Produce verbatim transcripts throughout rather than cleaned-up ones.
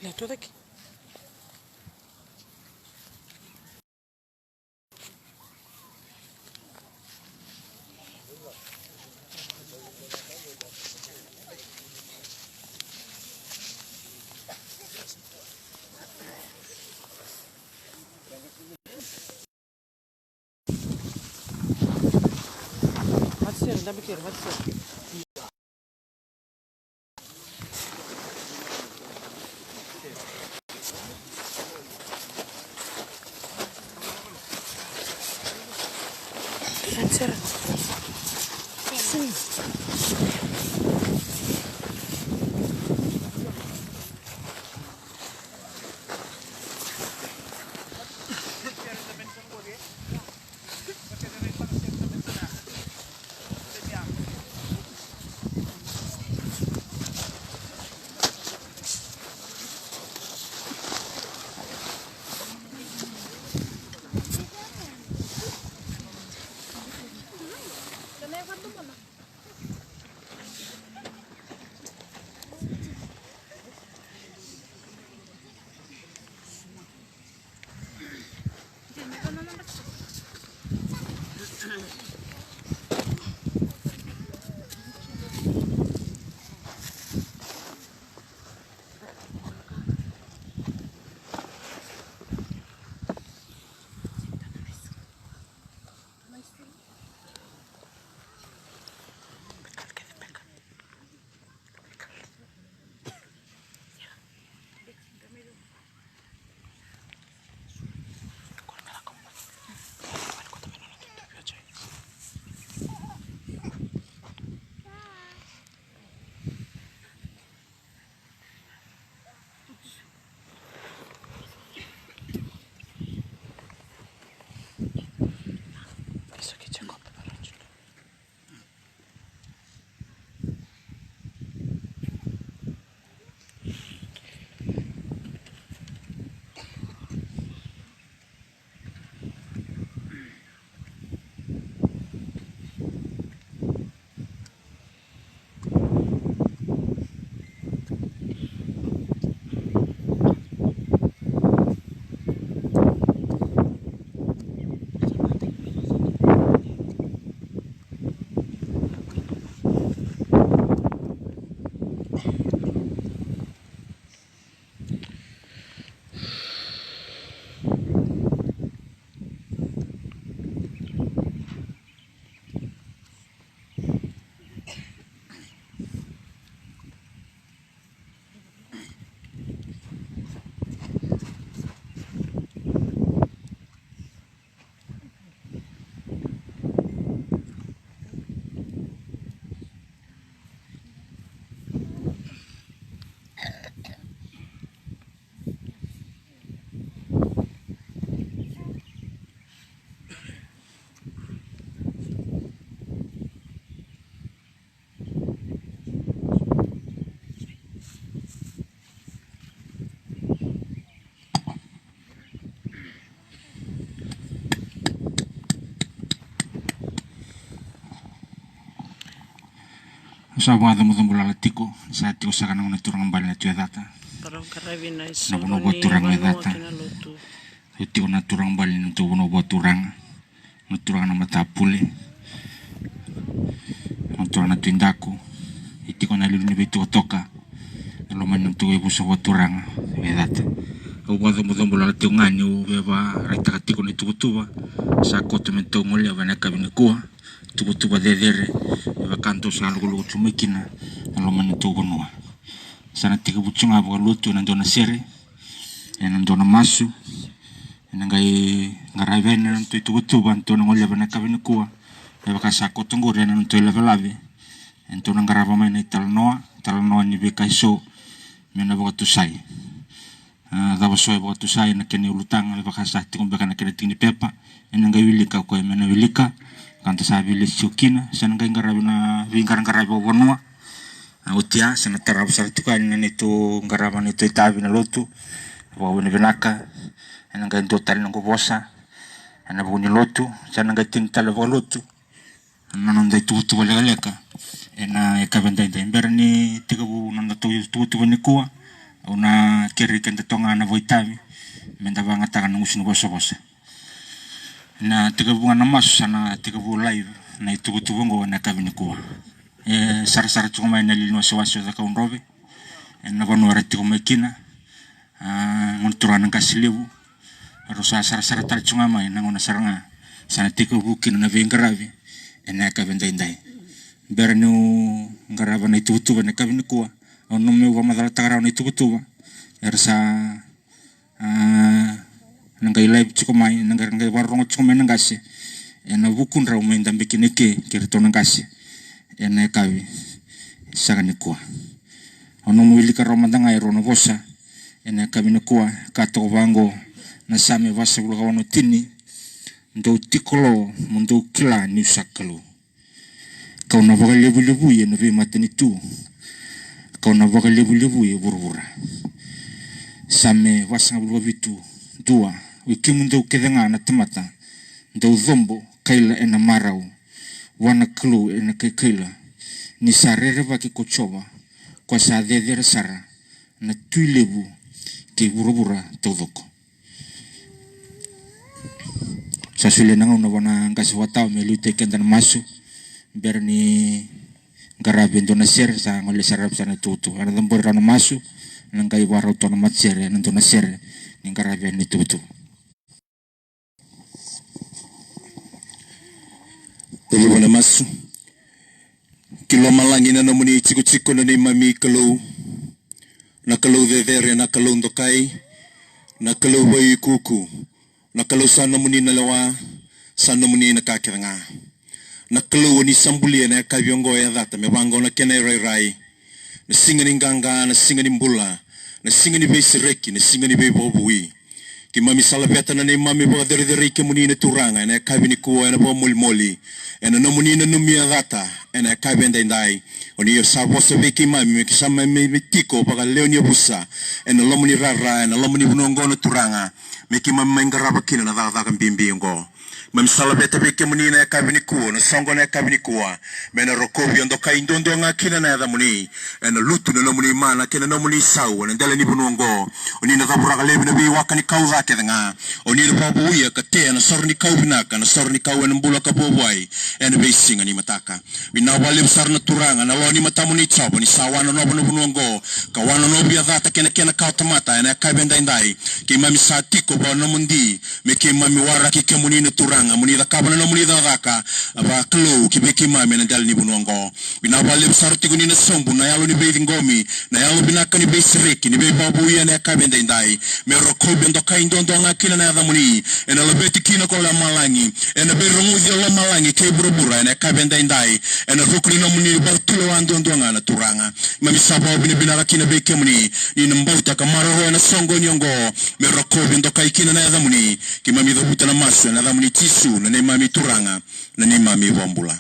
Ia, tu cake. Mate sere, dabe kere, mate sere. Mate sere. Sa vakacabocabo lala tiko, sa tiko saka na gauna turaga bale na Tui Yacata. Na vanua vakaturaga o Yacata. Au tiko na turaga bale na tou vanua vakaturaga. Na turaga na matapule. Na turaga na Tui Daku. E tiko na liuliu ni veitokatoka. Na loma ni nodatou yavusa vakaturaga o Yacata. Au vakacabocabo lala tiko ga niu via vakaraitaka tiko na ituvatuva sa koto me datou goleva ena yakavi nikua. Tuvatuva cecere me vaka datou sa lokoloko tu mai kina na loma ni nodatou vanua. Sa na tekivu tu ga vakalotu ena dua na sere, ena dua na masu, ena qai qaravi yani na nodatou ituvatuva ena nodatou na goleva ena yakavi nikua. Me vaka sa koto qori ena nodatou ilavelave, ena nodatou na qarava mai na italanoa, italanoa ni veika eso me na vakatusai. A, cava so e vakatusai na kena iulutaga, me vaka sa tiko beka na kena tiki ni pepa, ena qai wilika o koya me na wilika, ka da sa veileti tiko kina, sa na qai qaravi na veiqaraqaravi vakavanua. A, oti ya, sa na tarava sara tiko yani na neitou qarava, neitou itavi na lotu vakavinavinaka. Ena qai dua tale na noqu vosa ena vuku ni lotu, sa na qai tini tale vakalotu na noda ituvatuva lekaleka ena yakavi edaidai. Bera ni tekivu na nodatou ituvatuva nikua, Au na kerei keda toka ga na vakaitavi me da vakayagataka na gusu ni vosavosa. Na tekivu ga na masu, sa na tekivu live na ituvatuva oqo ena yakavi nikua. E sarasara tiko mai na liuliu ni wasewase o Cakaudrove ena vanua era tiko mai kina. A, gone turaga na qase levu, rau sa sarasara tale tiko ga mai na gauna sara ga sa na tekivu kina na veiqaravi ena yakavi edaidai. Bera niu qarava na ituvatuva ena yakavi nikua, au nanuma meu vakamacalataka rawa na ituvatuva. Era sa, a, na qai live tiko mai, na qai, na qai vakarorogo tiko mai na qase ena vukudrau mai dabe kina eke kei iratou na qase ena yakavi saka nikua. Au nanuma wilika rawa mada ga e rua na vosa ena yakavi nikua, ka toka vaqo: Na Same vasagavulu ka ono tini: Dou tiko lo mo dou kila niu sa Kalou. Kau na vakalevulevui ena veimatanitu, kau na vakalevulevui e vuravura. Same vasagavulu ka vitu: Dua. Oi kemudou kece ga na tamata, dou cobo, kaila ena marau vua na Kalou ena kaikaila, ni sa rerevaki ko Jiova, ko sa cecere sara na Tui Levu kei vuravura taucoko. Sa solia na gauna vua na qase vakatawa me liutaki keda na masu. Bera ni qaravi e dua na sere, sa gole sara, sa na tutu. Ena cabori rawa na masu, na qai vakarau tu na matasere ena dua na sere ni qaravi yani na tutu. Taliva na masu. Ki lomalagi na nomuni tikotiko, na neimami Kalou, na Kalou cecere, na Kalou dokai, na Kalou vaiukuuku, na Kalou sa nomuni na lewa, sa nomuni na ka kece ga. Na Kalou o ni sa bulia na yakavi oqo e yacata me vaqo na kena irairai, na siga ni qaqa, na siga ni bula, na siga ni veisereki, na siga ni veivakavoui. Keimami sa laveta na neimami vakacerecerei kemuni na Turaga ena yakavi nikua ena vakamolimoli, ena nomuni nanumi yacata ena yakavi edaidai. O ni sa vosa vei keimami me keimami mai tiko vakalewe ni yavusa ena loma ni rara, ena loma ni vanua oqo na Turaga, me keimami mai qarava kina na cakacaka bibi oqo. Keimami sa laveta vei kemuni na yakavi nikua, na soqo na yakavi nikua, me na rokovi, dokai duadua ga kina na yacamuni, ena lutu na nomuni mana kei na nomuni sau ena dela ni vanua oqo. O ni na cavuraka laivi na veiwaka ni kau ca kece ga. O ni na vakavouya ka tea na soro ni kau vinaka, na soro ni kau ena bula ka vuavuai ena veisiga ni mataka. Vinaka vakalevu sara na Turaga, na lewa ni matamuni Jiova, ni sa wanonova na vanua oqo, ka wanonovi yacata kei na kena kawatamata ena yakavi edaidai. Keimami sa tiko vakanomodi me keimami waraki kemuni na Turaga, mo ni cakava na nomuni cakacaka vakalou ki vei keimami ena dela ni vanua oqo. Vinaka vakalevu sara tiko ni na sobu na yalo ni veiciqomi, na yalo vinaka ni veisereki, ni veivakavoui ena yakavi edaidai. Me rokovi, dokai duadua ga kina na yacamuni, ena laveti kina ko lomalagi, ena veirogoci o lomalagi kei vuravura ena yakavi edaidai, ena ruku ni nomuni vakatulewa duadua ga na Turaga. Keimami sa vakavinavinaka kina vei kemuni, ni na bauta ka maroroya na soqoni oqo, me rokovi, dokai kina na yacamuni. Keimami cavuta na masu ena yacamuni Jisu, na neimami Turaga, na neimami iVakabula.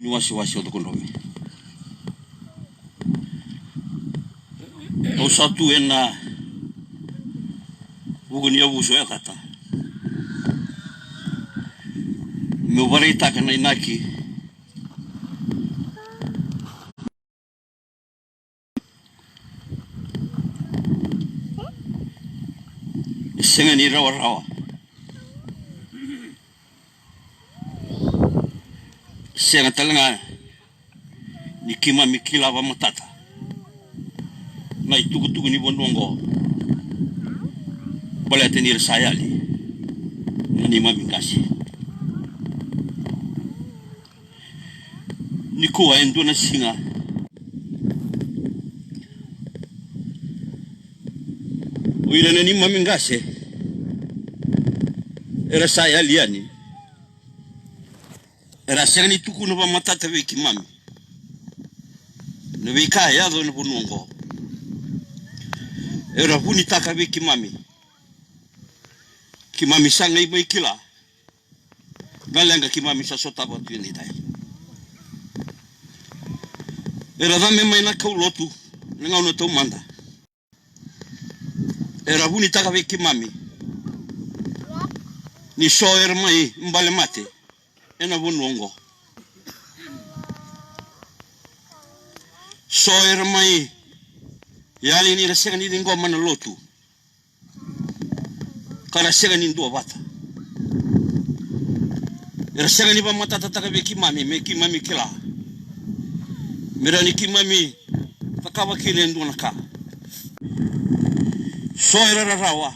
Wasewase o Cokondrove. Au sa tu ena vuku ni yavusa o Yacata meu vakaraitaka na inaki e sega ni rawarawa. Sega tale ga ni keimami kila vakamatata na itukutuku ni vanua oqo, baleta ni ra sa yali na neimami qase. Nikua e dua na siga o ira na neimami qase era sa yali yani, era sega ni tukuna vakamatata vei keimami na veika e yaco ena vanua oqo. Era vunitaka vei keimami. Keimami sa qai mai kila na leqa keimami sa sotava tu edaidai. Era cabe mai na kaulotu na gauna taumada. Era vunitaka vei keimami ni so era mai bale mate ena vanua oqo. So era mai yali ni ra sega ni ciqoma na lotu, ka ra sega ni duavata. Era sega ni vakamatatataka vei keimami me keimami kila, me rawa ni keimami cakava kina e dua na ka. So era rarawa,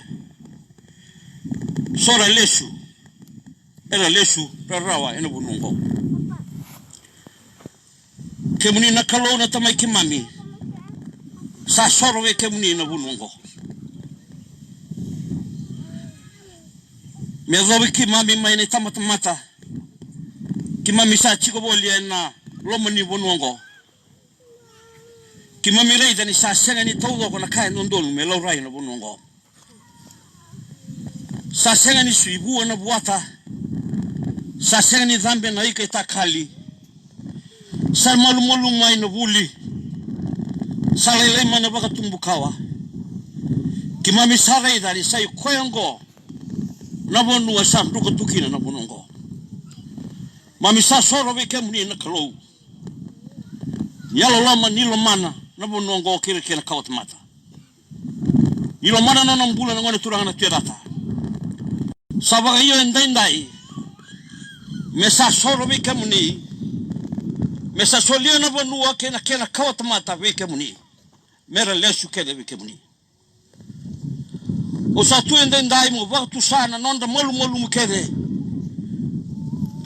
so ra lesu, era lesu rarawa ena vanua oqo. Kemuni na Kalou na Tamai keimami, sa soro vei kemuni na vanua oqo. Me yacovi keimami mai na itabatamata keimami sa tiko voli ena loma ni vanua oqo. Keimami raica ni sa sega ni taucoko na ka e dodonu me laurai na vanua oqo. Sa sega ni sui vua na vuata. Sa sega ni cabe na ika e takali. Sa malumalumu mai na vuli. Sa lailai mai na vakatubukawa. Keimami sa raica ni sa i koya oqo na vanua sa druka tu kina na vanua oqo. Mami sa soro vei kemuni na Kalou. Ni yalololoma, ni lomana na vanua oqo kei na kena kawatamata. Ni lomana na nona bula na gone turaga na Tui Yacata. Sa vakaio edaidai me sa soro vei kemuni, me sa solia na vanua kei na kena kawatamata vei kemuni, me ra lesu kece vei kemuni. Au sa tu edaidai mo vakatusa na nodra malumalumu kece.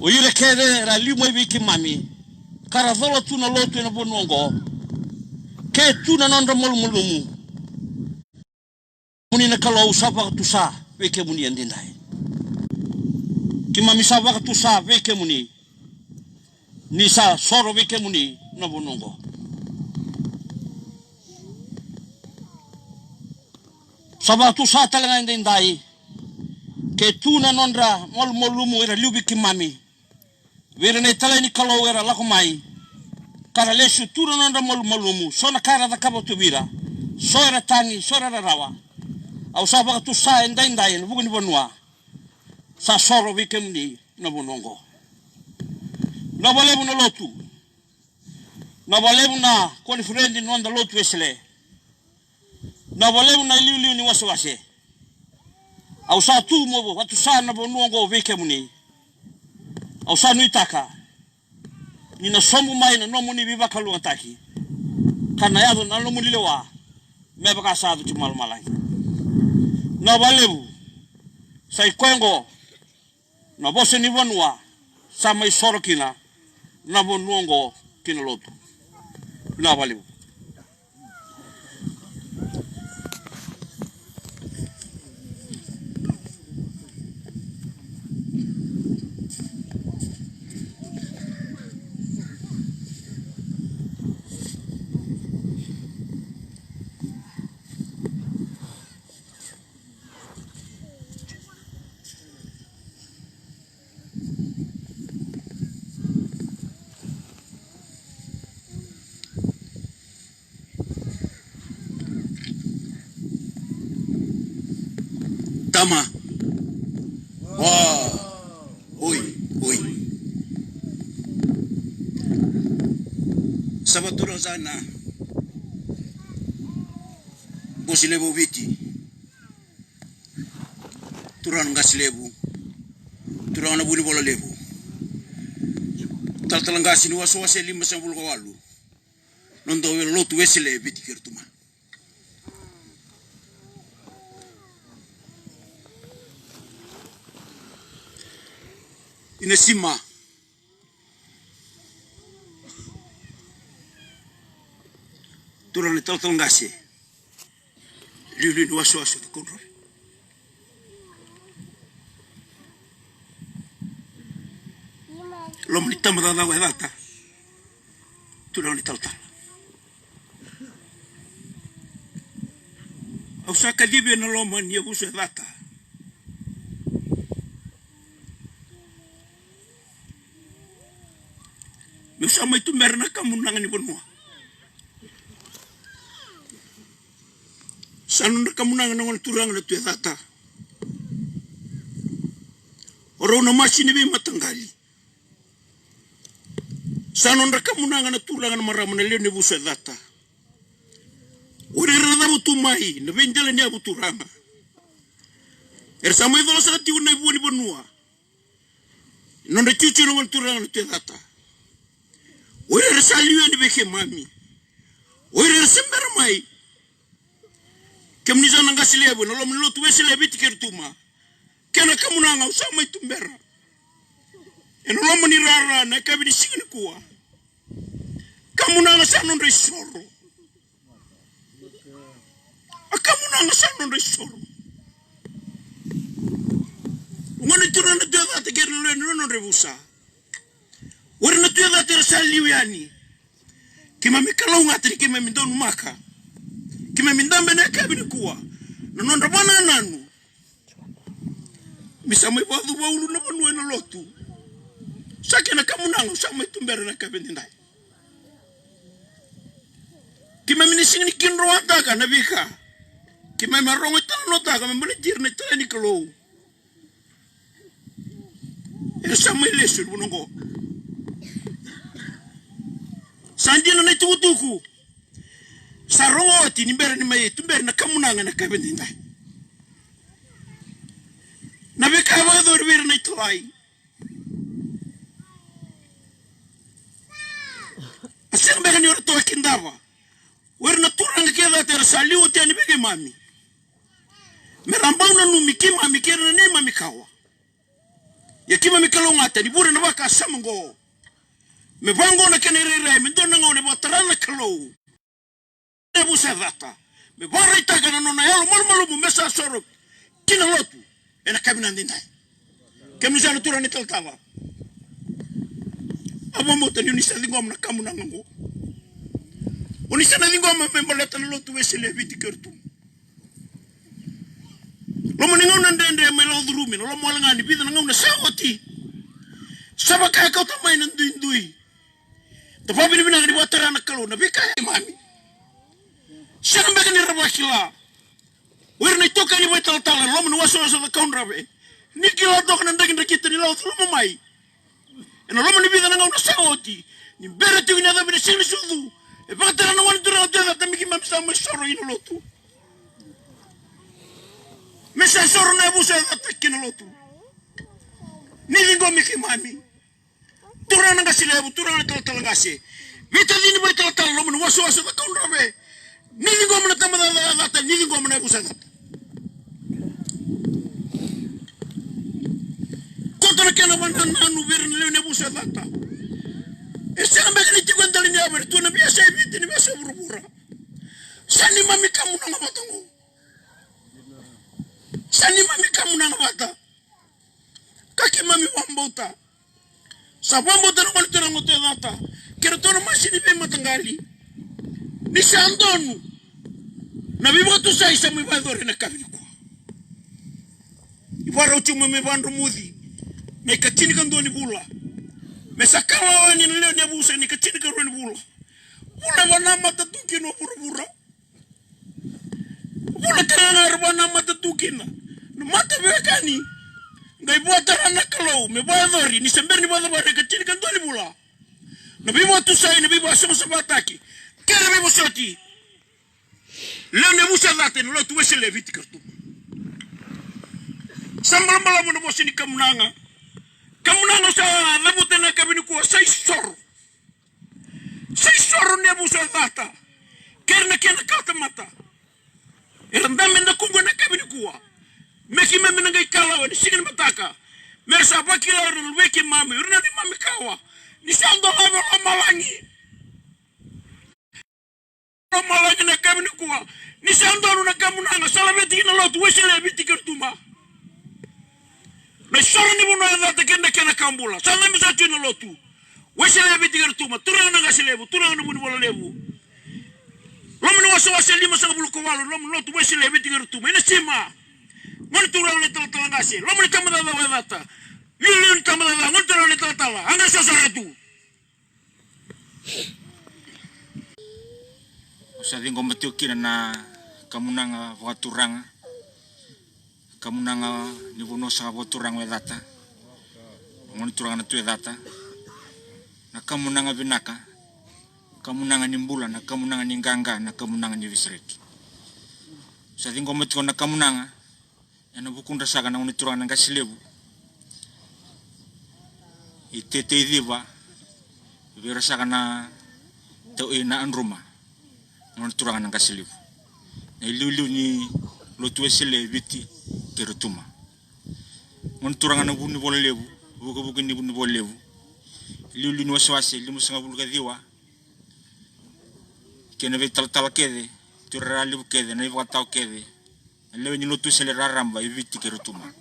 O ira kece era liu mai vei keimami ka ra cola tu na lotu ena vanua oqo. Ke tu na nodra malumalumu, kemuni na Kalou, au sa vakatusa vei kemuni edaidai. Keimami sa vakatusa vei kemuni ni sa soro vei kemuni na vanua oqo. Sa vakatusa tale ga edaidai, ke tu na nodra malumalumu era liu vei keimami, vei ira na italai ni Kalou era lako mai ka ra lesu tu na nodra malumalumu, so na ka era cakava tu vei ira, so era tagi, so era rarawa. Au sa vakatusa edaidai ena vuku ni vanua, sa soro vei kemuni na vanua oqo. Vinaka vakalevu na lotu. Vinaka vakalevu na koniferedi ni noda lotu Wesele. Vinaka vakalevu na iliuliu ni wasewase. Au sa tu mo vakatusa na vanua oqo vei kemuni. Au sa nuitaka ni na sobu mai na nomuni veivakalougatataki ka na yaco na nomuni lewa me vaka sa yaco tiko i lomalagi. Vinaka vakalevu. Sa i koya oqo na vosa ni vanua sa mai soro kina na vanua oqo ki na lotu. Vinaka vakalevu. Ma. Wa. Oi, oi. Sa vatura sa na bosi levu o Viti. Turaga na qase levu. Turaga na vunivola levu. Talatala qase ni wasewase e lima sagavulu ka walu. Noda lotu Wesele e Viti kei Rotuma. Ina sima. Turaga ni talatala qase. Liuliu ni wasewase o Cakaudrove. Loma ni tabacakacaka e Cata. Turaga ni talatala. Au sa kacivi ena loma ni yavusa e Cata. Meu sa mai tubera na kamunaga ni vanua. Sa nodra kamunaga na gone turaga na Tui Cata. O rau na masi ni veimataqali. Sa nodra kamunaga na turaga na marama na lewe ni yavusa e Cata. O ira era cavutu mai na veidela ni yavu turaga. Era sa mai cola saka tiko na ivua ni vanua. Nodra tiutiu na gone turaga na Tui Cata. O ira era sa liu yani vei keimami. O ira era se bera mai. Kemuni sa na qase levu ena loma ni lotu Wesele e Viti kei Rotuma. Kena kamunaga au sa mai tubera. Ena loma ni rara na yakavi ni siga nikua. Kamunaga sa nodra isoro. A kamunaga sa nodra isoro. Gone turaga na Tui Cata kei ira na lewe ni nodra yavusa. O ira na Tui Cata era sa liu yani. Keimami kalougata ni keimami donumaka. Keimami dabe ena yakavi nikua. Na nodra vanananu. Mi sa mai vacuva ulu na vanua ena lotu. Sa kena kamunaga au sa mai tubera na yakavi edaidai. Keimami na sega ni kidroataka na veika. Keimami a rogo italanoataka me baleti ira na italai ni Kalou. Era sa mai lesu ena vanua oqo. Sa dina na itukutuku. Sa rogo oti ni bera ni mai tuberi na kamunaga na yakavi edaidai. Na veika e vakayacori vei ira na italai. A sega beka ni o ratou a kidava. O ira na turaga kece era sa liu oti yani vei keimami. Me ra bau nanumi keimami kei ira na neimami kawa. Ia keimami kalougata ni vure na vakasama oqo. Me vaqo na kena irairai me dua na gauna e vakatara na Kalou. Na yavusa e Cata. Me vakaraitaka na nona yalo malumalumu me sa soro ki na lotu. Ena yakavi edaidai. Kemuni sa na turaga ni talatala. Au vakabauta ni o ni sa ciqoma na kamunaga oqo. O ni sa na ciqoma me baleta na lotu Wesele e Viti kei Rotuma. Loma ni gauna dredre mai lako curumi, na loma wale ga ni vica na gauna sa oti. Sa vaka e kauta mai na duidui. Da vakavinavinaka ni vakatara na Kalou na veika e mami. Sega beka ni ra vakila. O ira na itokani vakaitalatala, loma ni wasewase o Cakaudrove. Ni kila toka na drakidrakita ni lako curuma mai. Ena loma ni vica na gauna sa oti, ni bera tiko ni yacovi na siga ni sucu, e vakatara na gone turaga tu e Cata me keimami sa mai soro ina lotu. Me sa soro na yavusa e Cata kina lotu. Ni ciqomi keimami. Turaga na qase levu, turaga na talatala qase. Veitacini vakaitalatala, loma ni wasewase o Cakaudrove. Ni ciqoma na tabacakacaka e Cata, ni ciqoma na yavusa e Cata. Koto na kena vanananu vei ira na lewe ni yavusa e Cata. E sega beka ni tiko e dela ni yavu, era tu ena veiyasai Viti, ni veiyasai vuravura. Sa neimami kamunaga vata oqo. Sa neimami kamunaga vata. Ka keimami vakabauta. Sa vakabauta na gone turaga tu e Cata kei ratou na masi ni veimataqali. Ni sa donu na veivakatusai sa mai vakayacori ena yakavi nikua. Ni vakarau tiko mai me vakadromuci na ikatinikadua ni vula. Me sa kalawa yani na lewe ni yavusa ena ikatinikarua ni vula. Vula e vakanamata tu kina o vuravura. Vula tale ga era vakanamata tu kina. Mata veiwekani, qai vua tara na Kalou me vakayacori ni se bera ni vakacavara ena ikatinikadua ni vula na veivakatusai, na veivakasavasavataki kei na veivosoti. Lewe ni yavusa e Cata ena Lotu Wesele e Viti kei Rotuma. Sa balabalavu na vosa ni kamunaga. Kamunaga sa cavuta ena yakavi nikua sa isoro. Sa isoro ni yavusa e Cata kei ira na kena kawatamata. Era dabe dakuqu ena yakavi nikua me keimami na qai kalawa ena siga ni mataka. Me ra sa vakila o ira na luvei keimami, o ira na neimami kawa, ni sa dolavi o lomalagi. Lomalagi ena yakavi nikua ni sa donu na kamunaga sa laveti kina na Lotu Wesele e Viti kei Rotuma. Na isoro ni vanua e Cata kei na kena kawa bula sa cabe sa tu ena Lotu Wesele e Viti kei Rotuma. Turaga na Qase Levu, turaga na Vunivola Levu, loma ni wasewase limasagavulu ka walu, loma ni Lotu Wesele e Viti kei Rotuma. Ina sima, gone turaga na italatala qase, loma ni tabacakacaka e Cata, liuliu ni tabacakacaka, gone turaga na italatala, a qai sosoro tu. Au sa ciqoma tiko kina na kamunaga vakaturaga, kamunaga ni vanua saka vakaturaga e Cata, gone turaga na Tui e Cata, na kamunaga vinaka, kamunaga ni bula, na kamunaga ni qaqa, na kamunaga ni veisereki. Au sa ciqoma tiko na kamunaga ena vukudra saka na gone turaga na Qase Levu. I Tete i Civa vei ira saka na tau i Naadruma, na gone turaga na Qase Levu. Na iliuliu ni Lotu Wesele e Viti kei Rotuma, gone turaga na Vunivola Levu, vukevuke ni Vunivola Levu, iliuliu ni wasewase limasagavulu ka ciwa, kei na veitalatala kece, tuirara levu kece, na ivakatawa kece, na lewe ni Lotu Wesele raraba e Viti kei Rotuma.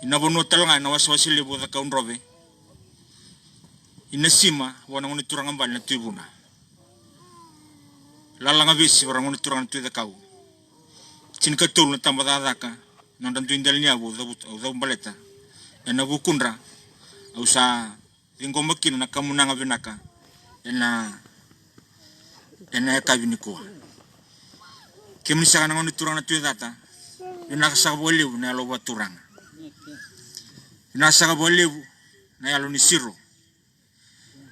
Ina vanua tale ga ena wasewase levu o Cakaudrove, ina sima vua na gone turaga bale na Tui Vuna, lalaga vesi vua na gone turaga na Tui Cakau. Tinikatolu na tabacakacaka, nodra dui dela ni yavu au cavu, au cavu baleta. Ena vukudra au sa ciqoma kina na kamunaga vinaka ena, ena yakavi nikua. Kemuni saka na gone turaga na Tui e Cata, vinaka saka vakalevu na yalo vakaturaga. Vinaka saka vakalevu na yalo ni siro.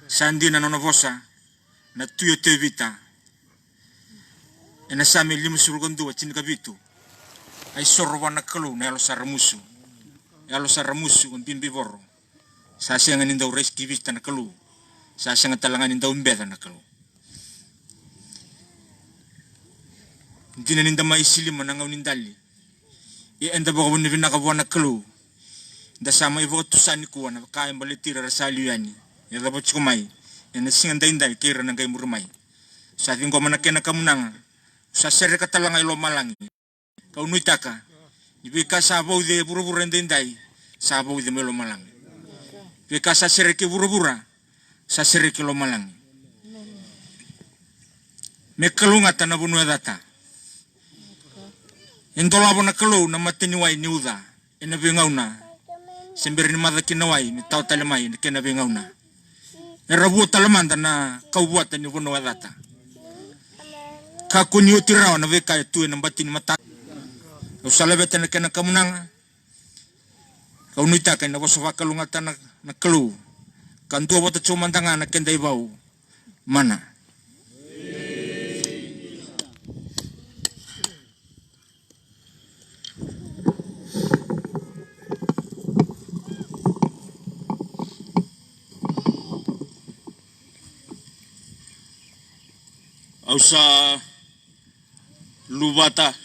Sa dina na nona vosa na Tui o Tevita ena Same limasagavulu ka dua, tinikavitu: A isoro vua na Kalou na yalo sa ramusu, yalo sa ramusu ka bibivoro. Sa sega ni dau raisi kivita na Kalou, sa sega tale ga ni dau beca na Kalou. Dina ni da mai silima na gauna ni dali, ia eda vakavinavinaka vua na Kalou. Da sa mai vakatusa nikua na ka e baleti ira era sa liu yani, e cava tiko mai ena siga daidai kei ira na qai muri mai. Sa ciqoma na kena kamunaga, sa sereka tale ga i lomalagi. Kau nuitaka ni veika sa vauci e vuravura edaidai, sa vauci mai lomalagi. Veika sa sereki e vuravura, sa sereki e lomalagi. Me kalougata na vanua e Cata. E dolava na Kalou na mataniwai ni uca ena veigauna, se bera ni maca kina na wai me tawa tale mai ena kena veigauna. Era vua tale mada na kauvuata ni vanua e Cata. Kakua ni oti rawa na veika e tu ena bati ni mataka. Au sa laveta na kena kamunaga. Kau nuitaka ena vosa vakalougatataka na, na Kalou. Ka dua vata tiko mada ga na keda ivau. Mana. Au sa luvata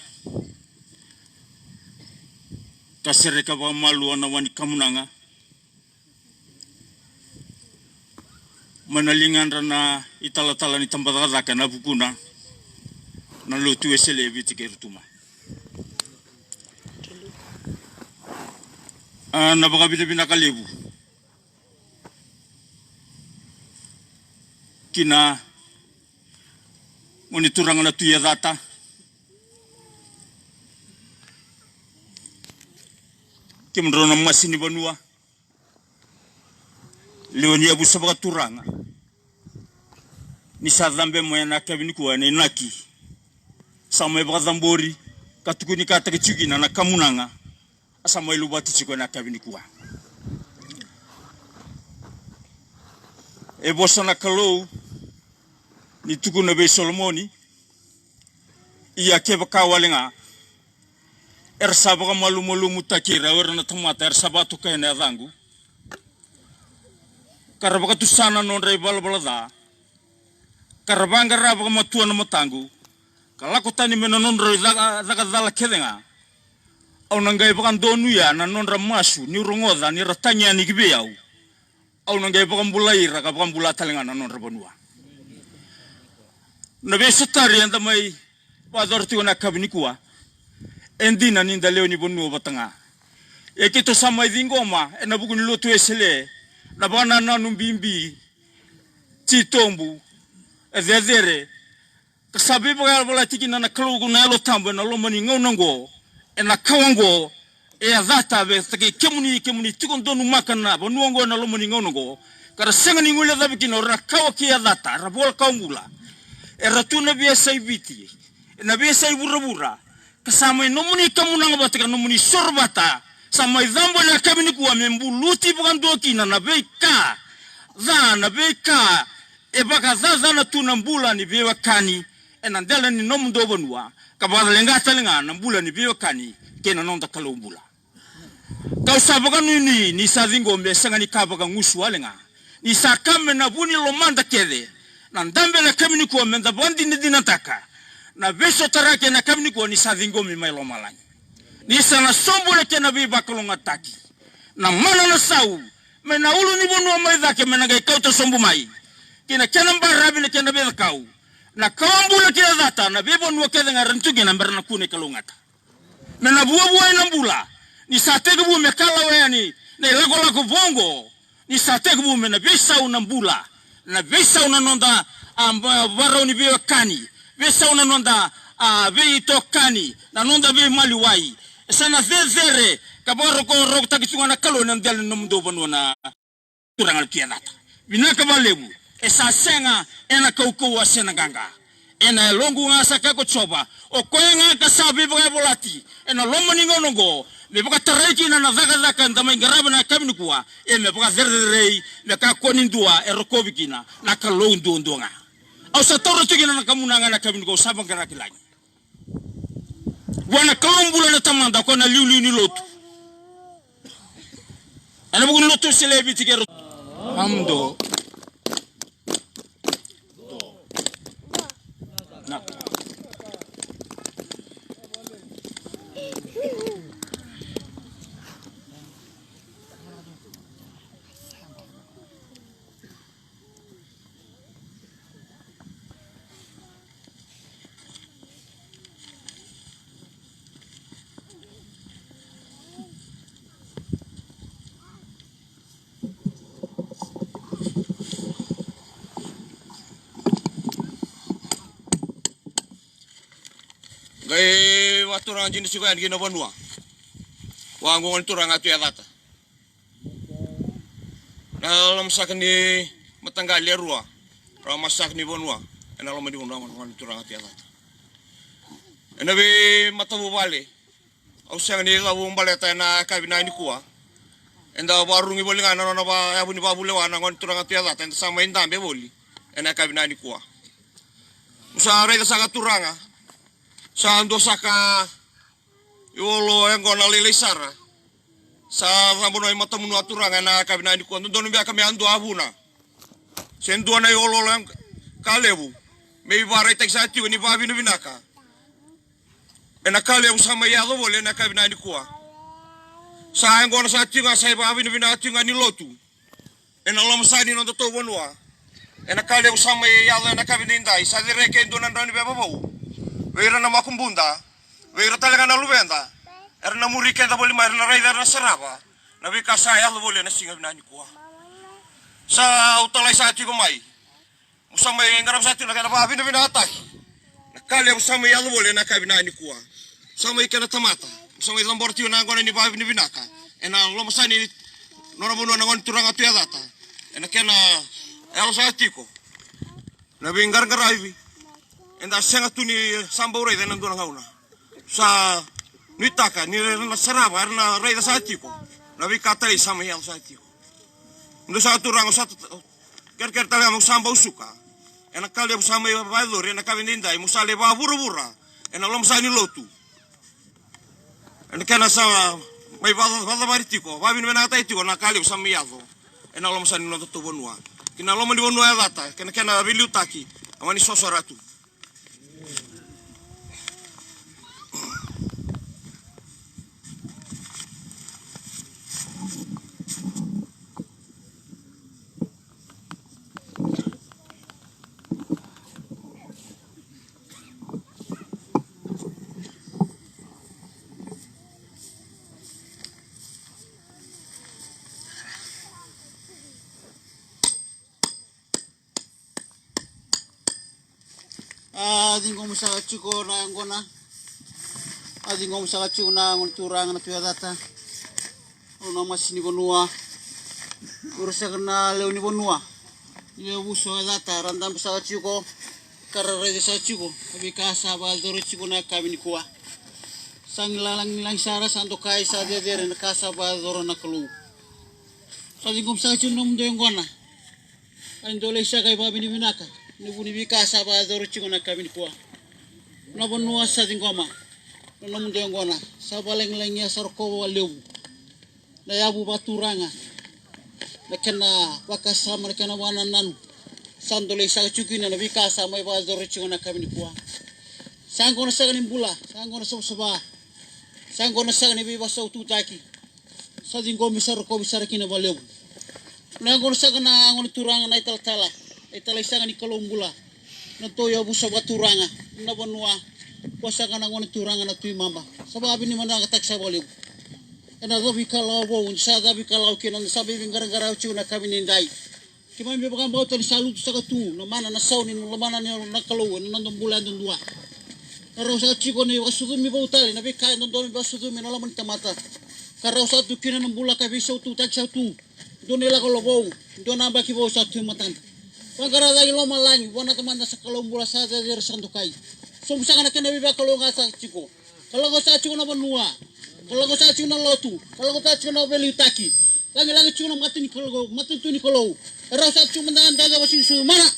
ka sereka vakamalua na wa ni kamunaga mai na ligadra na italatala ni tabacakacaka ena vukuna na Lotu Wesele e Viti kei Rotuma. A, na vakavinavinaka levu ki na gone turaga na Tui e Cata, kemudrau na masi ni vanua, lewe ni yavusa vakaturaga. Ni sa cabe mai ena yakavi nikua ena inaki, sa mai vakacabori ka tukunikataki tiko kina na kamunaga a sa mai luvati tiko ena yakavi nikua. E vosa na Kalou ni tukuna vei Solomoni, ia kevaka wale ga era sa vakamalumalumutaki ira o ira na tamata era sa vakatokai ena yacaqu, ka ra vakatusa na nodra ivalavala ca, ka ra vaqara vakamatua na mataqu, ka lako tani mai na nodrau icaka, caka cala kece ga, au na qai vakadonuya na nodra masu niu rogoca ni ra tagi yani ki vei au. Au na qai vakabulai ira ka vakabula tale ga na nodra vanua. Na veisotari eda mai vakayacora tiko ena yakavi nikua, e dina ni da lewe ni vanua vata ga. E keitou sa mai ciqoma ena vuku ni lotu Wesele na vakanananu bibi, titobu, e cecere, ka sa veivakayalavalati kina na Kalou na Yalo Tabu ena loma ni gauna oqo, ena kawa oqo, e yacata vei kei kemuni, kemuni tiko donumaka na vanua oqo ena loma ni gauna oqo, ka ra sega ni guilecavi kina o ira na kawa kei yacata, era vola kawa bula. Era tu na veiyasai Viti, ena veiyasai vuravura, ka sa mai nomuni kamunaga vata ka nomuni soro vata, sa mai cabo ena yakavi nikua me buluti vakadua kina na veika ca, na veika e vakacacana tu na bula ni veiwekani ena dela ni nomudou vanua, ka vakaleqa tale ga na bula ni veiwekani kei na noda Kalou bula. Kau sa vakanuinui ni sa ciqomi e sega ni ka vakagusu wale ga, ni sa ka mai na vu ni lomada kece. Na dabe ena yakavi nikua meda vakadinadinataka na veisotaraki ena yakavi nikua ni sa ciqomi mai lomalagi. Ni sa na sobu na kena veivakalougatataki, na mana, na sau, mai na ulunivanua mai cake me na qai kauta sobu mai ki na kena baravi, na kena veicakau, na kawa bula kei yacata, na veivanua kece ga era tu kina me ra na kune kalougata. Me na vuavuai na bula, ni sa tekivu me kalawa yani na ilakolako vou oqo, ni sa tekivu me na veisau na bula, na veisau na noda, a, va-, varau ni veiwekani, veisau na noda, a, veitokani, na noda veimaliwai. E sa na cecere ka vakarokorokotaki tu ga na Kalou ena dela ni nomudou vanua na turaga na Tui Yacata. Vinaka vakalevu. E sa sega ena kaukauwa se na qaqa. Ena yaloqu ga sa kaya ko Jiova, o koya ga ka sa veivakayavalati ena loma ni gauna oqo, me vakatarai kina na cakacaka eda mai qarava ena yakavi nikua, e me vakacerecerei, me kakua ni dua e rokovi kina, na Kalou duadua ga. Au sa taura tu kina na kamunaga ena yakavi nikua, au sa vaqara ki lagi. Vua na Kalou bula na Tamada, o koya na iliuliu ni lotu. Ena vuku ni lotu Wesele e Viti kei Rotuma. Amdo. Na. Qai vakaturaga dina tiko yani ki na vanua. Vaqo gone turaga Tui Yacata. Na lomasaka ni mataqali e rua, ra masaka ni vanua, ena loma ni vanua, gone turaga Tui Yacata. Ena veimatavuvale, au sega ni cavu baleta ena yakavi na nikua. Eda vakarurugi voli ga na nona va-, yavu ni vakavulewa na gone turaga Tui Yacata, eda sa mai dabe voli ena yakavi na nikua. Au sa raica saka turaga, sa dua saka iolo yaqona lailai sara. Sa cabo na i matamunua turaga ena yakavi na nikua, dodonu beka me a dua a vuna. Se dua na ioloolo ka levu me ivakaraitaki sa tiko ni vakavinavinaka. Ena ka levu sa mai yaco voli ena yakavi na nikua. Sa yaqona sa tiko ga sa ivakavinavinaka tiko ga ni lotu. Ena loma saka ni nodatou vanua. Ena ka levu sa mai yaco ena yakavi nidai, sa cereki e dua na drau ni veva vou vei ira na makubuda, vei ira tale ga na luveda. Era na muri keda voli mai, era na raica, era na sarava na veika sa yaco voli ena siga vinaka nikua. Sa au talai saka tiko mai. Mo sa mai qarava saka tiko na kena vakavinavinakataki. Na ka levu sa mai yaco voli ena yakavi vinaka nikua. Sa mai kena tamata. Mo sa mai cabora tiko na yaqona ni vakavinavinaka ena loma saka ni nona vanua na gone turaga Tui Yacata. Ena kena yalo saka tiko na veiqaraqaravi eda sega tu ni sa bau raica ena dua na gauna. Sa nuitaka ni ra na sarava, era na raica sa tiko na veika talei sa mai yaco sa tiko. Dou sa turaga, sa kerekere tale ga mo sa bau suka ena ka levu sa mai vakayacori ena ka veidaidai, mo sa lai vakavuravura ena loma sa ni lotu. Ena kena sa mai vaca- vacavari tiko, vakavinavinakataki tiko na ka levu sa mai yaco ena loma sa ni noda tou vanua. Ki na loma ni vanua e Cata, kena kena veiliutaki, a mani soso ratu. A ciqomi saka tiko na yaqona. A ciqomi saka tiko na gone turaga na Tui Yacata. Au na masi ni vanua. Ura saka na lewe ni vanua. Ni yavusa o Yacata ra dabe saka tiko. Ka ra raica saka tiko na veika sa vakayacora tiko na yakavi nikua. Sa gilagilagi sara, sa dokai, sa cecere na ka sa vakayacora na Kalou. Sa ciqomi saka tiko na nomudou yaqona. Ai dou lai saka i vakavinavinaka ni vu ni veika sa vakayacora tiko na yakavi nikua. Na vanua sa ciqoma na nomudou yaqona, sa vakalagilagia, sa rokova vakalevu na yavu vakaturaga, na kena vakasama, na kena vakanananu. Sa dou lai saka tiko kina na veika sa mai vakayacora tiko na yakavi nikua. Sa yaqona saka ni bula, sa yaqona savasava, sa yaqona saka ni veivakasaututaki. Sa ciqomi, sa rokovi sara kina vakalevu. Na yaqona saka na gone turaga na italatala, na italai saka ni Kalou bula, na tou yavusa vakaturaga na vanua. Vua saka na gone turaga na Tui Maba, sa vakavinavinakataki saka vakalevu. Ena cavikalawa vou, sa cavikalawa kina, sa veiqaraqaravi tiko na yakavi nidai. Keimami vakabauta ni sa lutu saka tu na mana, na sauni, na lomana ni na Kalou ena noda bula yadudua. Ka rau sa tiko ni vakasucumi vou tale na veika e dodonu me vakasucumi ena loma ni tamata. Ka rau sa tu kina na bula ka veisaututaki sa tu. Dua na ilakolako vou, dua na yabaki vou sa tu e matada. Vaqara cake i lomalagi vua na Tamada sa Kalou bula, sa cecere, sa dokai. Sobu saka na kena veivakalougatataki tiko. Ka lako saka tiko na vanua, ka lako saka tiko na lotu, ka lako saka tiko na veiliutaki. Lagilagi tiko na mata ni Kalou, matanitu ni Kalou. E rau saka tiko mada na dau cava sini sui mana.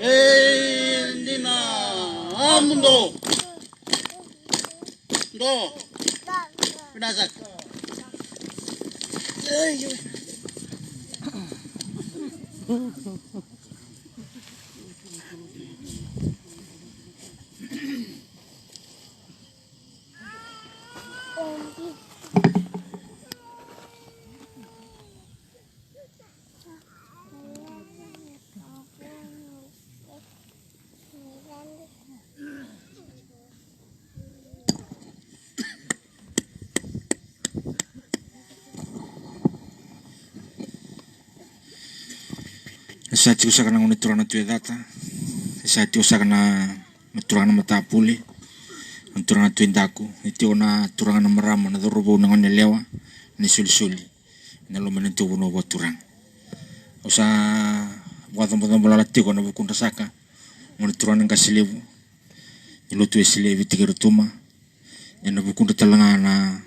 E dina, a mudo. Do. Vinaka saka. E sa tiko saka na gone turaga na Tui Yacata. E sa tiko saka na, na turaga na Matapule, na turaga na Tui Daku. E tiko na turaga na marama, na cauravou, na gone yalewa, na isolisoli ena loma ni tou vanua vakaturaga. Au sa vakacobocobo lala tiko na vukudra saka, gone turaga na Qase Levu, ni lotu Wesele e Viti kei Rotuma. Ena vukudra tale ga na,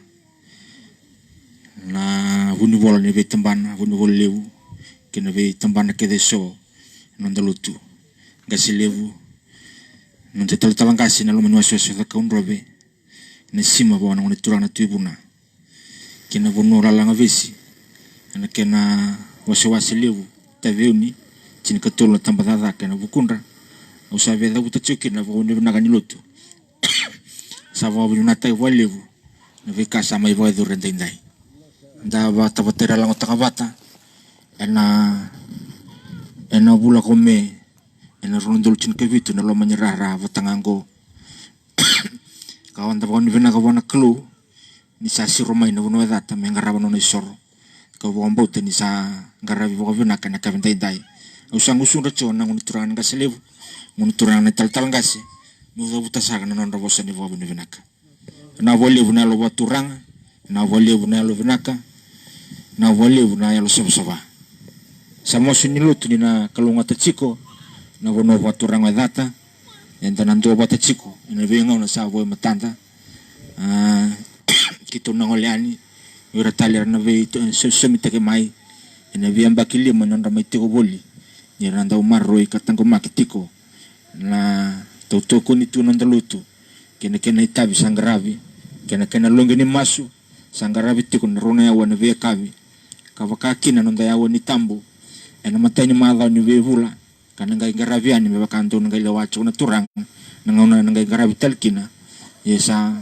na vunivola ni veitabana, vunivola levu kei na veitabana kece eso ena noda lotu. Qase Levu, noda talatala qase ena loma ni wasewase o Cakaudrove, na sima vua na gone turaga na Tui Vuna, kei na vanua o Lalagavesi ena kena wasewase levu, Taveuni, tinikatolu na tabacakacaka ena vukudra. Au sa veicavuta tiko kina na vakavinavinaka ni lotu. Sa vakavinavinakataki vakalevu na veika sa mai vakayacori edaidai. Da vatavata ira lagotaka vata ena, ena vula ko Me, ena rua na udolu tinikavitu, ena loma ni rara vata ga oqo. Ka da vakavinavinaka vua na Kalou ni sa siro mai na vanua e Cata me qarava na nona isoro. Kau vakabauta ni sa qaravi vakavinaka ena yakavi edaidai. Au sa gusudra tiko na gone turaga na Qase Levu, gone turaga na talatala qase, meu cavuta saka na nodra vosa ni vakavinavinaka. Vinaka vakalevu na yalo vakaturaga, vinaka vakalevu na yalo vinaka, vinaka vakalevu na yalo savasava. Sa masu ni lotu ni na kalougata tiko na vanua vakaturaga e Cata. Eda na duavata tiko ena veigauna sa vo e matada. A, keitou na gole yani, o ira tale era na vei, so-, sosomitaki mai ena veiyabaki lima ni nodra mai tiko voli, ni ra na dau maroroi ka taqomaki tiko na tautokoni tu noda lotu, kei na kena itavi sa qaravi, kei na kena loqi ni masu sa qaravi tiko na rua na aua ena veiyakavi, ka vaka kina na noda aua ni tabu ena imatai ni macawa ni veivula, ka na qai qaravi yani me vaka dou na qai lewa tiko na Turaga na gauna ena qai qaravi tale kina. Ia sa,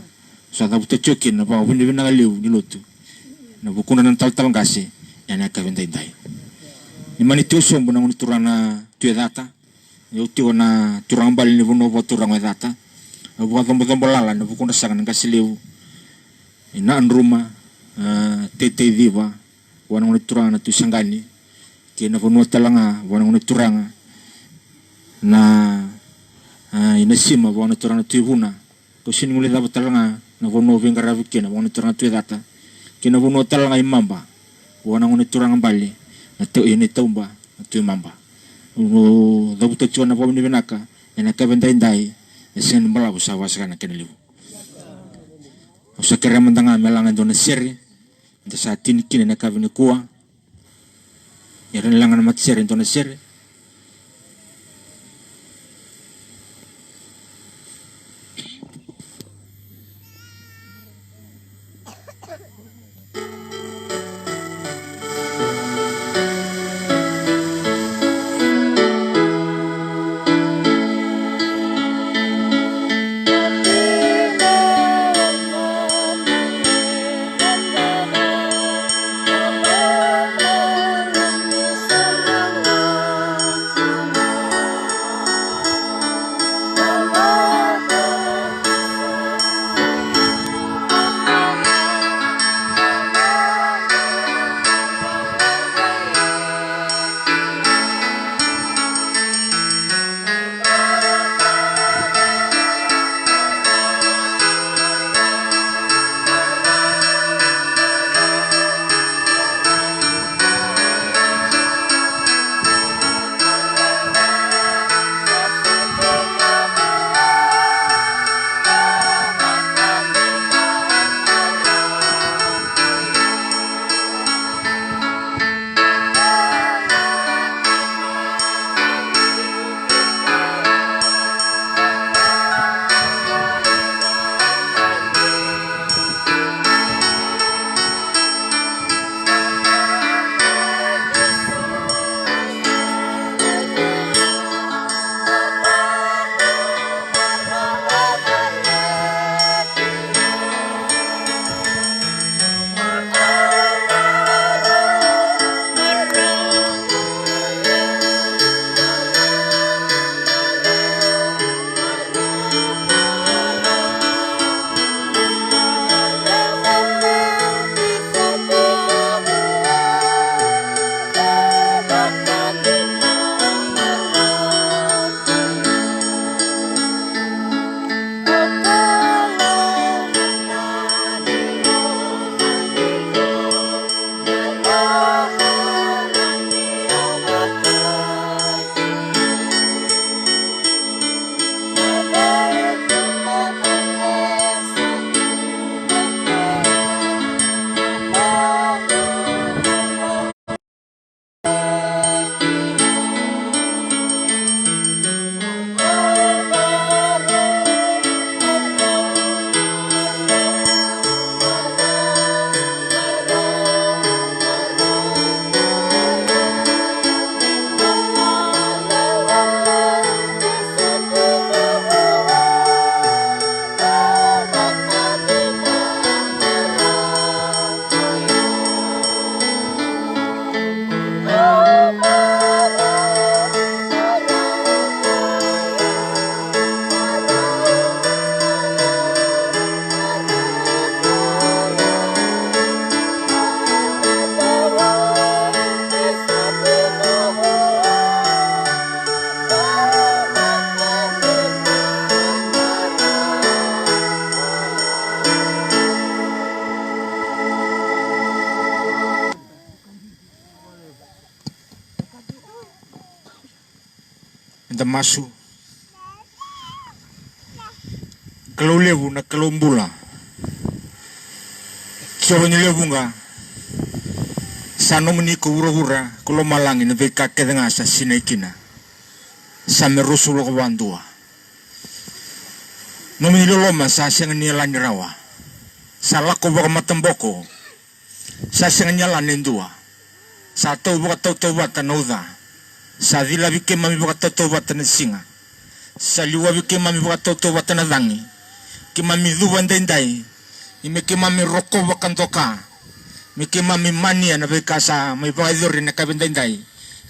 sa cavuta tiko kina na vakavinavinaka levu ni lotu ena vukudra na talatala qase ena yakavi edaidai. Ni mani tiko sobu na gone turaga na Tui Cata. Au tiko na turaga bale ni vanua vakaturaga o Cata. Au vakacobocobo lala ena vukudra saka na qase levu i Nadruma, a, Teitei Civa, vua na gone turaga na Tui Saqani, kei na vanua tale ga vua na gone turaga na, a, i Nasima, vua na turaga na Tui Vuna. Kau sega ni guilecava tale ga na vanua au veiqaravi kina, vua na gone turaga na Tui Cata, kei na vanua tale ga i Maba, vua na gone turaga bale na Tau-, i Tauba na Tui Maba. Au cavuta tiko na vakavinavinaka ena yakavi edaidai, e sega ni balavu, sa vakasaka na kena levu. Au sa kerea mada ga me laga e dua na sere, da sa tini kina ena yakavi nikua. Ia, ra ni laga na matasere e dua na sere. Eda masu. Kalou levu na Kalou bula, Jiova ni lewe vuqa, sa nomuni ko vuravura, ko lomalagi, na veika kece ga sa sinai kina, sa me ruasagavulu ka va dua. Nomuni loloma sa sega ni yalani rawa. Sa lako vakamataboko, sa sega ni yalani e dua. Sa tau vakatautauvata na uca. Sa cilavi keimami vakatautauvata na siga. Sa liwavi keimami vakatautauvata na cagi. Keimami cuva edaidai, ni me keimami rokova ka doka, me keimami mania na veika sa mai vakayacori ena yakavi edaidai.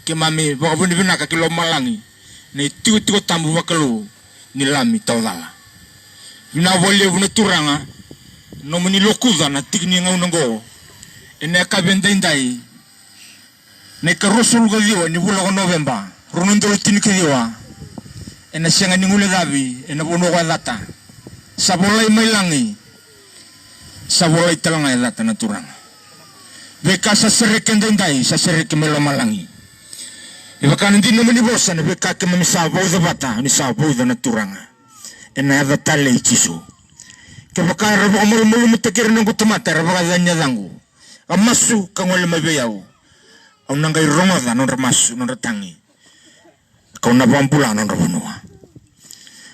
Keimami vakavinavinaka ki lomalagi, na itikotiko tabu vakalou ni Lami tawacala. Vinaka vakalevu na Turaga, nomuni lokuca na tiki ni gauna oqo, ena yakavi edaidai, na ikaruasagavulu ka ciwa ni vula ko Noveba, rua na udolu tinikaciwa. Ena sega ni guilecavi ena vanua ko Yacata. Sa volai mai lagi, sa volai tale ga e Yacata na Turaga. Veika sa sereki edaidai, sa sereki mai lomalagi. E vaka na dina nomuni vosa, na veika keimami sa vauca vata, ni sa vauca na Turaga. Ena yaca talei i Jisu. Kevaka era vakamalumalumutaki ira na noqu tamata, era vakacaca ni yacaqu, ka masu ka gole mai vei au, au na qai rogoca na nodra masu, na nodra tagi, kau na vakabula na nodra vanua.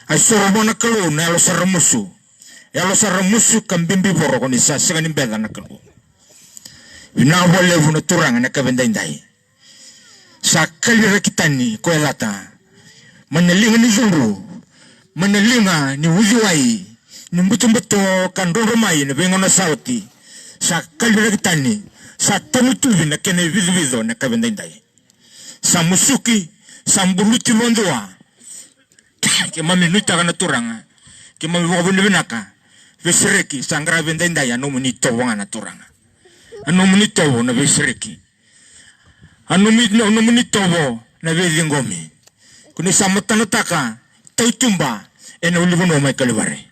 A isoro vua na Kalou na yalo sa ramusu. Yalo sa ramusu ka bibivoro, ko ni sa sega ni beca na Kalou. Vinaka vakalevu na Turaga ena yakavi edaidai. Sa kaliraki tani ko Yacata mai na liga ni cudru, mai na liga ni uciwai, ni butobuto ka drodro mai na veigauna sa oti. Sa kaliraki tani, sa tagutuvi na kena ivicovico ena yakavi edaidai. Sa musuki, sa buluti vakadua. Keimami nuitaka na Turaga, keimami vakavinavinaka. Veisereki sa qaravi edaidai, a nomuni itovo ga na Turaga. A nomuni itovo na veisereki. A nomuni, a nomuni itovo na veiciqomi. Ko ni sa matanataka tautuba ena ulunivanua mai Kalivari.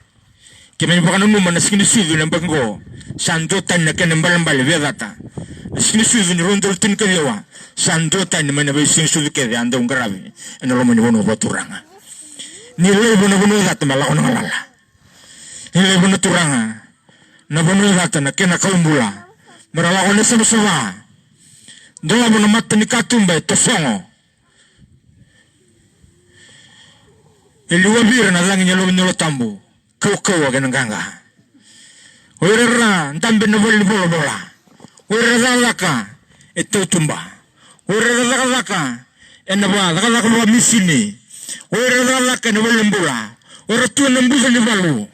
Keimami vakananuma na siga ni sucu ena yabaki oqo, sa duatani na kena ibalebale vei Yacata. Na siga ni sucu ni rua na udolu tinikaciwa, sa duatani mai na veisiga ni sucu kece a dau qaravi ena loma ni vanua vakaturaga. Ni laiva na vanua o Yacata me lako na galala. Ni laiva na Turaga na vanua o Yacata, na kena kaubula, me ra lako ena savasava. Dolava na mata ni katuba e tosogo. E liwavi ira na cagi ni yalo, ni Yalo Tabu, kaukauwa kei na qaqa. O ira era dabe ena valenivolavola. O ira era cakacaka e tautuba. O ira era cakacaka ena va, cakacaka vakamisini. O ira era cakacaka ena valenibula. O ira tu ena buca ni valu.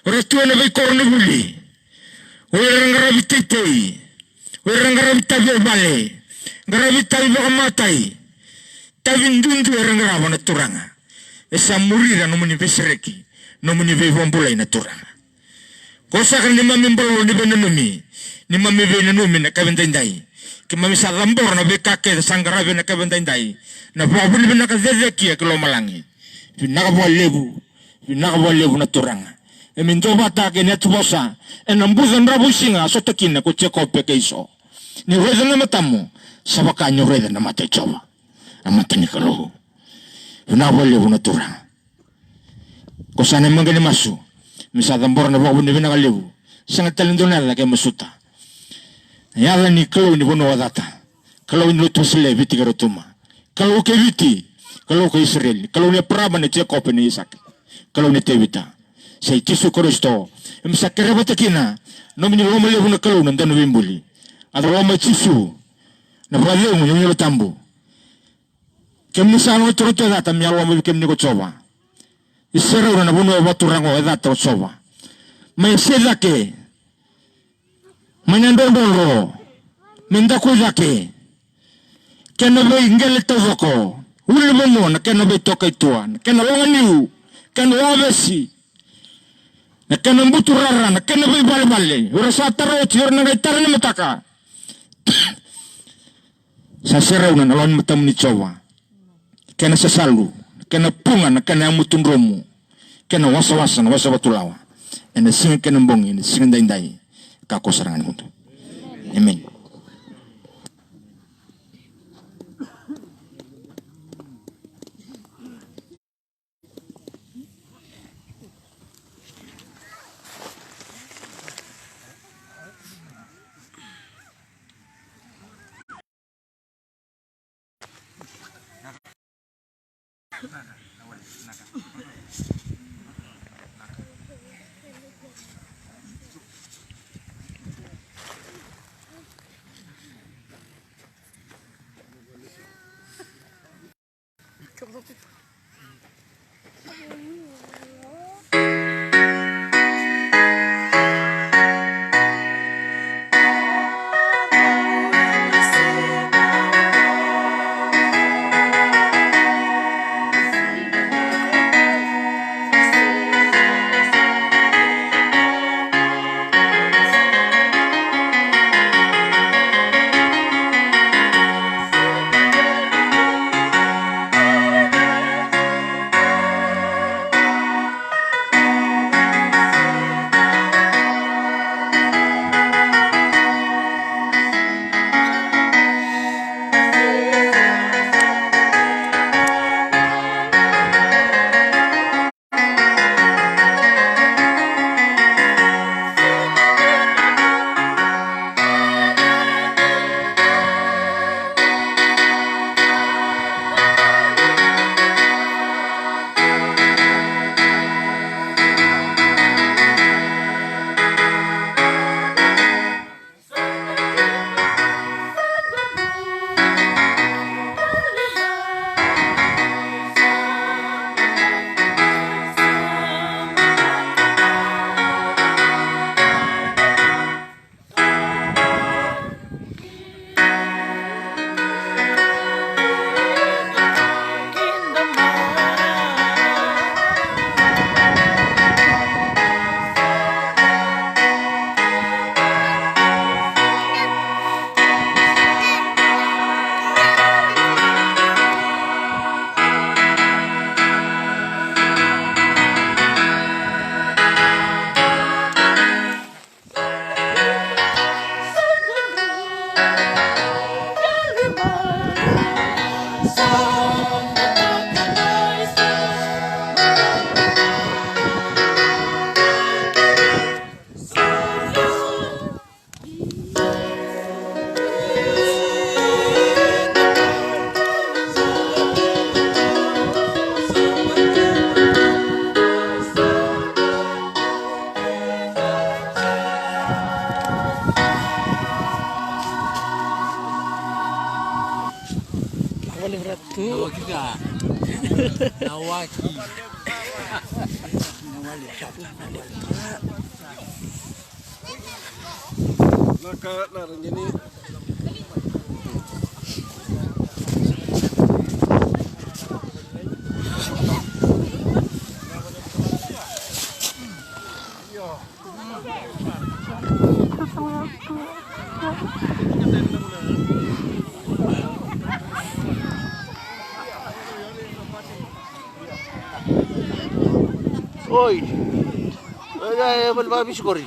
O ira tu ena veikoronivuli. O ira era qaravi teitei. O ira era qaravi tavi e vale. Qaravi tavi vakamatai. Tavi duidui era qarava na Turaga. E sa muri ira na nomuni veisereki, nomuni veivakabulai na Turaga. Ko saka na neimami bolo ni veinanumi, neimami veinanumi ena yakavi edaidai. Keimami sa cabora na veika kece sa qaravi ena yakavi edaidai. Na vakavinavinaka cecekia ki lomalagi. Vinaka vakalevu, vinaka vakalevu na Turaga. E me duavata kei na yatuvosa ena buca dravu i siga a sota kina ko Jekope kei Iso. Ni raica na matamu, sa vaka ni raica na mata i Jiova, na mata ni Kalou. Vinaka vakalevu na Turaga. Ko sa na meqa ni masu, me sa cabora na vakavinavinaka levu. Sega tale ni dua na yaca ke masuta. Na yaca ni Kalou ni vanua o Yacata, Kalou ni lotu Wesele e Viti kei Rotuma. Kalou kei Viti, Kalou kei Isireli, Kalou ni Eparama, ni Jekope, ni Aisake, Kalou ni Tevita, sa i Jisu Karisito. E me sa kere vata kina nomuni loma levu na Kalou na Dauniveibuli. A loloma i Jisu, na vakacegu ni Yalo Tabu. Kemuni sa loma turaga tu e Yacata, me yaloloma vei kemuni ko Jiova. Isau na vanua vakaturaga o Yacata o Jiova. Mai Seicake, mai Nadrodrodro, mai Dakuicake, kei na veiqele taucoko, ulunivanua, na kena veitokaitua, na kena loganiu, kena wavesi, na kena buturara, na kena veivalevale. O ira sa tara oti, o ira na qai tara ni mataka. Sa serauna na lawa ni matamuni Jiova. Kena sasalu, kena puga, na kena yamutu dromu, kena wasawasa, na wasa vatulawa. Ena siga kei na bogi, ena siga daidai, ka ko sara ga ni mudu. Emeni. Wale ratu. Na waki. Na waki. Na ka na ragini. Oi. Oi, oi, oi, oi, oi, oi.